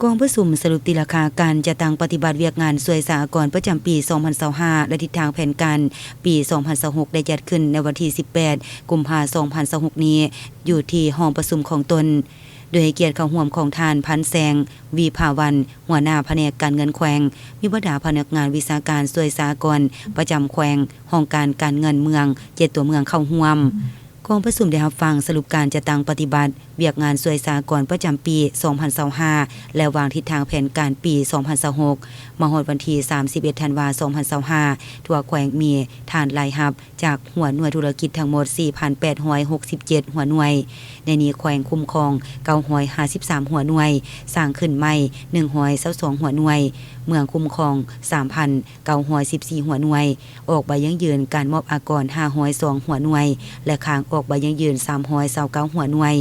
ກອງປະຊຸມສະຫຼຸບຕີລາຄາການຈັດຕັ້ງປະຕິບັດວຽກງານສ່ວຍສາອາກອນປະຈຳປີສອງພັນຊາວຫ້າ ແລະ ທິດທາງແຜນການປີສອງພັນຊາວຫົກ ໄດ້ຈັດຂຶ້ນໃນວັນທີສິບແປດ ກຸມພາ ສອງພັນຊາວຫົກນີ້ ຢູ່ທີ່ຫ້ອງປະຊຸມຂອງຕົນ, ໂດຍໃຫ້ກຽດເຂົ້າຮ່ວມຂອງທ່ານ ພັນແສງ ວີພາວັນ ຫົວໜ້າພະແນກການເງິນແຂວງ, ມີບັນດາພະນັກງານວິຊາການສ່ວຍສາອາກອນປະຈຳແຂວງ, ຫ້ອງການການເງິນເມືອງ ເຈັດຕົວເມືອງເຂົ້າຮ່ວມ. ກອງປະຊຸມໄດ້ຮັບຟັງສະຫຼຸບການຈັດຕັ້ງປະຕິບັດວຽກງານສ່ວຍສາອາກອນປະຈຳປີສອງພັນຊາວຫ້າ ແລະ ວາງທິດທາງແຜນການປີສອງພັນຊາວຫົກ ມາຮອດວັນທີສາມສິບເອັດ ທັນວາ ສອງພັນຊາວຫ້າ ທົ່ວແຂວງມີຖານລາຍຮັບຈາກຫົວໜ່ວຍທຸລະກິດທັງໝົດສີ່ພັນແປດຮ້ອຍຫົກສິບເຈັດຫົວໜ່ວຍ, ໃນນີ້ແຂວງຄຸ້ມຄອງເກົ້າຮ້ອຍຫ້າສິບສາມຫົວໜ່ວຍ, ສ້າງຂຶ້ນໃໝ່ໜຶ່ງຮ້ອຍຊາວສອງຫົວໜ່ວຍ, ເມືອງຄຸ້ມຄອງສາມພັນເກົ້າຮ້ອຍສິບສີ່ຫົວໜ່ວຍ, ອອກໃບຢັ້ງຢືນການມອບອາກອນຫ້າຮ້ອຍສອງຫົວໜ່ວຍ ແລະ ຄ້າງອອກໃບຢັ້ງຢືນສາມຮ້ອຍຊາວເກົ້າຫົວໜ່ວຍ.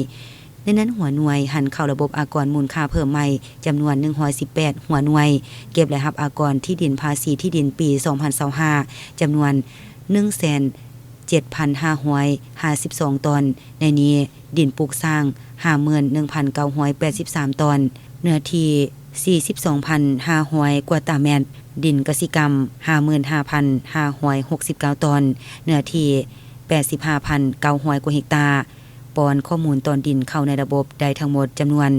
ໃນນັ້ນຫົວໜ່ວຍຫັນເຂົ້າລະບົບອາກອນມູນຄ່າເພີ່ມໃໝ່ຈຳນວນໜຶ່ງຮ້ອຍສິບແປດຫົວໜ່ວຍ, ເກັບລາຍຮັບອາກອນທີ່ດິນພາສີທີ່ດິນປີສອງພັນຊາວຫ້າ ຈຳນວນໜຶ່ງແສນເຈັດພັນຫ້າຮ້ອຍຫ້າສິບສອງຕອນ, ໃນນີ້ ດິນປູກສ້າງຫ້າໝື່ນໜຶ່ງພັນເກົ້າຮ້ອຍແປດສິບສາມຕອນ, ເນື້ອທີ່ສີ່ສິບສອງພັນຫ້າຮ້ອຍກວ່າຕາແມັດ, ດິນກະສິກຳຫ້າໝື່ນຫ້າພັນຫ້າຮ້ອຍຫົກສິບເກົ້າຕອນ, ເນື້ອທີ່ແປດສິບຫ້າພັນເກົ້າຮ້ອຍກວ່າເຮັກຕາ, ປ້ອນຂໍ້ມູນຕອນດິນເຂົ້າໃນລະບົບໄດ້ທັງໝົດຈຳນວນ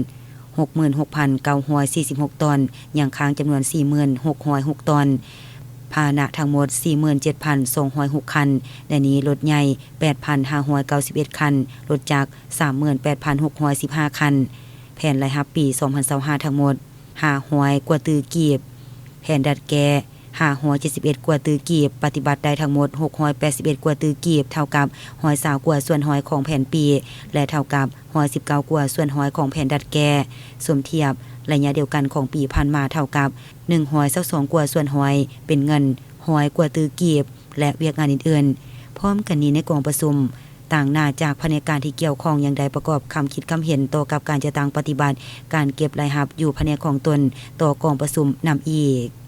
ຫົກໝື່ນຫົກພັນເກົ້າຮ້ອຍສີ່ສິບຫົກຕອນ, ຍັງຄ້າງຈຳນວນສີ່ໝື່ນຫົກຮ້ອຍຫົກຕອນ, ພາຫະນະທັງໝົດສີ່ໝື່ນເຈັດພັນສອງຮ້ອຍຫົກຄັນ, ໃນນີ້ລົດໃຫຍ່ແປດພັນຫ້າຮ້ອຍເກົ້າສິບເອັດຄັນ, ລົດຈັກ ສາມໝື່ນແປດພັນຫົກຮ້ອຍສິບຫ້າຄັນ, ແຜນລາຍຮັບປີສອງພັນຊາວຫ້າທັງໝົດຫ້າຮ້ອຍກວ່າຕື້ກີບ, ແຜນດັດແກ້ຫ້າຮ້ອຍເຈັດສິບເອັດກວ່າຕື້ກີບ, ປະຕິບັດໄດ້ທັງໝົດຫົກຮ້ອຍແປດສິບເອັດກວ່າຕື້ກີບ, ເທົ່າກັບຮ້ອຍຊາວກວ່າສ່ວນຮ້ອຍຂອງແຜນປີ ແລະ ເທົ່າກັບຮ້ອຍສິບເກົ້າກວ່າສ່ວນຮ້ອຍຂອງແຜນດັດແກ້. ສົມທຽບໄລຍະດຽວກັນຂອງປີຜ່ານມາເທົ່າກັບໜຶ່ງຮ້ອຍຊາວສອງກວ່າສ່ວນຮ້ອຍ, ເປັນເງິນຮ້ອຍກວ່າຕື້ກີບ ແລະ ວຽກງານອື່ນໆ. ພ້ອມກັນນີ້ໃນກອງປະຊຸມ ຕາງໜ້າຈາກພະແນກການທີ່ກ່ຽວຂ້ອງຍັງໄດ້ປະກອບຄຳຄິດຄຳເຫັນຕໍ່ກັບການຈັດຕັ້ງປະຕິບັດການເກັບລາຍຮັບຢູ່ພະແນກຂອງຕົນຕໍ່ກອງປະຊຸມນຳອີກ.